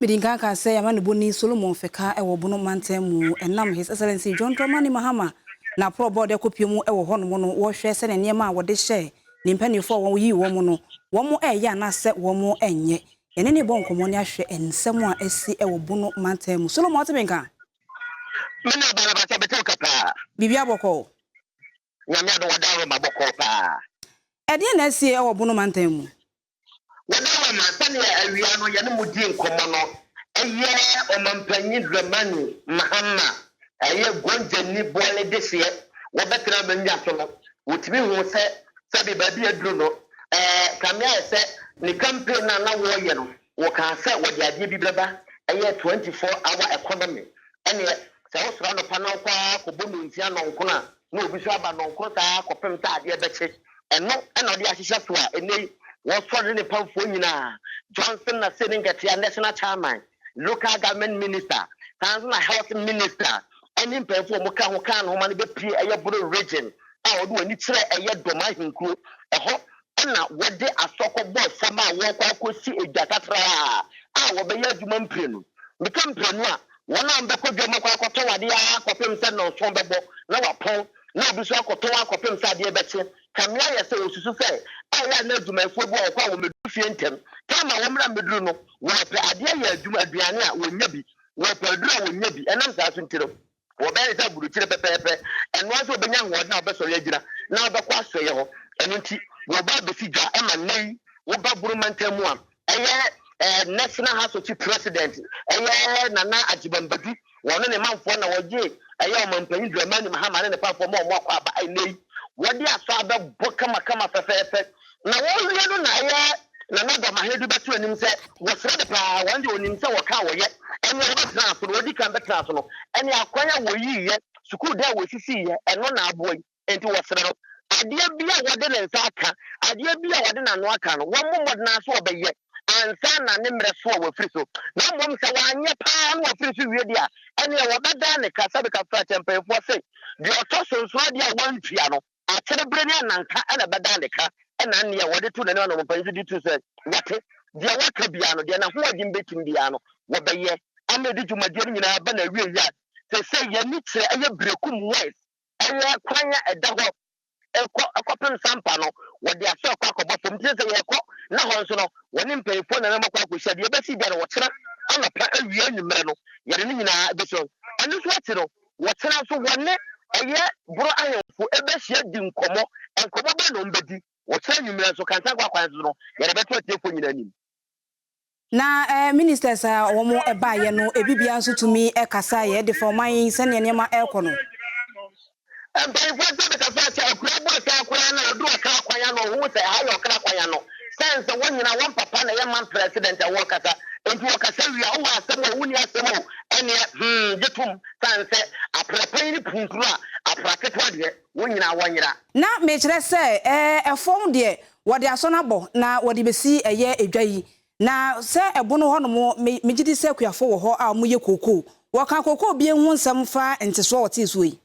Mede nkan ka sɛ amanebɔni Solomon Feka wɔ Bono mantam mu ɛnam His Excellency John Dramani Mahama na aprɔbɔ ɔde akɔpie mu wɔ hɔnom no, wɔhwɛ sɛnea nneɛma a wɔde hyɛ ne mpanimfoɔ a wɔyii wɔn no, wɔn ɛyɛ anaasɛ wɔn ɛnyɛ. Yɛne ne bɔ nkɔmmɔ ne ahwɛ nsɛm a asi wɔ Bono mantam mu. Solomon, ɔte me nka? Me na balabasa bɛtɛ ka paa. Biribi abɔkɔ? Nyame ado, wɔda roma bɔkɔɔ paa. Ɛdeɛ na asie wɔ Bono mantam mu? Wɔda roma, sɛnea awia no yɛne mu di nkɔmmɔ no, ɛyɛ Ɔmampanyin Dramani Mahama, ɛyɛ Gonjani Bɔle dehyeɛ wɔbɛtena abannwa so no, wɔtumi hu sɛ sɛbi baabi aduru no, kame ayɛ sɛ ne campaign no a na wɔreyɛ no, wɔkaa sɛ wɔde adeɛ bi bɛba, ɛyɛ 24 hour economy. Ɛneɛ sɛ wosoro anɔpa na wokɔ a kɔbɔ 9 9 a, na obi so aba 9 saa kɔpem sɛ adeɛ bɛkye. Ɛno ɛna ɔde ahyehyɛ so a ɛnɛ yi wɔsɔre ne pamfoɔ nyinaa, Johnson na se ne Nkatia, national chairman, local government minister, saa nso na health minister, ɛne mpanyinfoɔ a wɔka ho kaa no homa no bɛpie ɛyɛ Bono Region a wɔde wɔn ani kyerɛ ɛyɛ Dɔm Ahenkuro. Ɛhɔ ɛna wɔde asɔkɔ bɔɔ fam a wɔrekɔ akɔsi edwa kakraa a wɔbɛyɛ adwuma mprenu. Meka mprenu a, wɔn a wɔbɛkɔ dwam akɔ akɔtɔn adeɛ akɔpem sɛ 7 bɛbɔ na wapɔn, na obi nso akɔtɔn akɔpem sɛ adeɛ bɛkye. Kamea yɛ sɛ osusu sɛ ɛyɛ a na adwumayɛfoɔ bi wɔ hɔ a wɔmɛduru fie ntɛm time a wɔmmra mmɛduru no, wɔpɛ adeɛ yɛ adwuma, aduane a wɔnya bi, wɔpɛ aduru a wɔnya bi. Ɛnam saa so nti no, wɔbɛyɛ sɛ aburukyire pɛpɛɛpɛ. Ɛnoa nso wɔbɛnya ahoɔden a wɔbɛsɔre agyina na wɔbɛkɔ asɔeɛ hɔ. Ɛno nti wɔba abɛsi dwa ɛma nnɛ yi woba Bono mantam mu a, ɛyɛ National House of Chief president, ɛyɛ Nana Agyebambadu, wɔne ne manfoɔ na wɔgye ɛyɛ Ɔmampanyin Dramani Mahama ne ne pamfoɔ ma wɔn akɔ aba. Ɛnnɛ yi wɔde asɔ abɛbɔ kamakama fɛfɛɛfɛ na wɔwie no na ɛyɛ Nana Dɔmahedu bɛto anim sɛ wɔsrɛ de paa. Wɔn deɛ onim sɛ wɔka wɔyɛ ɛne wɔbɛtena so no, wɔdi kan bɛtena so no, ɛne akwan a wɔyiiɛ, sukuu dan a wɔsisiiɛ, ɛno na aboa yi. Nti wɔsrɛ no, adeɛ bi a wɔde ne nsa aka, adeɛ bi a wɔde n'ano aka no, wɔn mmɔ mmɔden aso wɔbɛyɛ ansa na ne mmerɛ so a wɔafiri so. Na mmom sɛ wɔanyɛ paa na wɔafiri so wie deɛ a, ɛneɛ wɔbɛda ne ka sɛbe kafra kyɛ. Mpanyinfoɔ se deɛ ɔtɔ so nso adeɛ a wɔntua no akyere bere ne ananka ɛna ɛbɛda ne ka. Ɛna nneɛ wɔde to n'anim anam mpanyin so de to sɛ wɔte deɛ wɔka biara no, deɛ n'ahoɔden bɛtim biara no, wɔbɛyɛ ama ɛde dwumadie no nyinaa ba na awie yie a sɛ yɛni kyerɛ ɛyɛ Berekum West, ɛyɛ kwan a ɛda hɔ ɛkɔ ɛkɔpem Sampa no, wɔde asɔ ɛkɔ akɔbɔ fam. Nti sɛ yɛkɔ na hɔ nso no, wɔne mpanyinfoɔ na ɛmɛ kɔ akɔhyia deɛ ɛbɛsi bia no, wɔkyerɛ anɔpa, awia, anwummerɛ no, yɛde ne nyinaa ɛbɛsi hɔ. Ɛno nso akyi no, wɔkyerɛ nso wɔne ɛyɛ Boro ahemfo ɛbɛhyia di nkɔmmɔ. Nkɔmmɔ bɛɛ na wɔn bɛdi wɔkyerɛ anwummerɛ nso kantan kɔ akwan so no, yɛde bɛto atiefoɔ nyinaa anim. Na ministers a wɔn baeɛ no, ebi bia nso tumi kasa yɛ de fa ɔman yi sɛnea nneɛma ɛrekɔ no. Mpanyinfoɔ sɛ bɛkasa sɛ akura bɔ ɔsa koraa na ɔdu ɔkra kwan ano, ɔhu sɛ ɛha yɛ ɔkra kwan ano sɛn sɛ wɔn nyinaa wɔn papa na ɛyɛ man president a wɔkasa. Nti wɔkasa wie a, wowɔ asɛm o, wonni asɛm o, ɛneɛ gye tom sɛn sɛ aprapɛn ne puntunu a apra ketewa deɛ, wɔn nyinaa wɔnyera. Na mekyerɛ sɛ ɛfɔm deɛ wɔde asɔ no abɔ na wɔde bɛsi ɛyɛ edwa yi, na sɛ ɛbo no hɔnom, megye di sɛ akuafoɔ wɔ hɔ a wɔyɛ kookoo. Wɔka kookoo bie ho nsɛm fa ntesoɔ a wɔtee soɔ yi.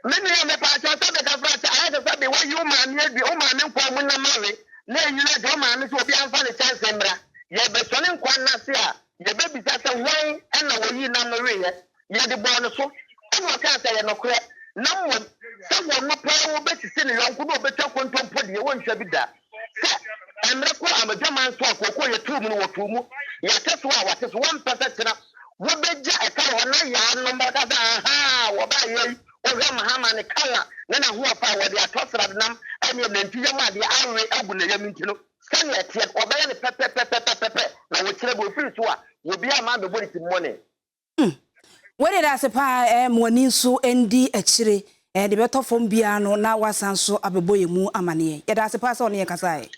Me nua, mepaakyɛw, sɛ bɛka fra sɛ ayɛ sɛ sɛ bi wɔyi wo maame adi, wo maame nkwa mu nam awe na enyina de wo maame sɛ obi amfa ne kyɛnse mmra. Yɛbɛsɔne nkwa n'ase a, yɛbɛbisa sɛ hwan ɛna wɔyi nam no weyɛ yɛde bɔɔ no so. Ɛna ɔkaa sɛ yɛ nokorɛ, na mmom sɛ wɔn no pɛɛ wɔbɛsisi ne yɔnko na wɔbɛtwa kontompo deɛ, wɔntwa bi da. Sɛ mmerɛ kɔ amadwaman so a, kookoo yɛtoo mu no, wɔtoo mu, yɛate so a wɔate so. Wɔmpɛ sɛ kyena wɔbɛgya ɛka wɔ na yɛanom bɛka sɛ aha wɔbaa yɛ yi. Wohwɛ Mahama ne kala ne n'ahoɔfa a wɔde atɔ sradenam ɛne nantwi yam adeɛ awe agu ne yam nti no, sɛnea ɛteɛ wɔbɛyɛ no pɛpɛpɛpɛpɛ na wɔkyerɛ bi ofiri so a, wɔbi ama abɛbɔ ne ti mmɔne. Wei de ase paa. Mo ani nso ndi akyire de bɛtɔ fam biara no na wasan so abɛbɔ yɛn mu amanneɛ. Yɛda ase paa sɛ ɔne yɛn kasaeɛ.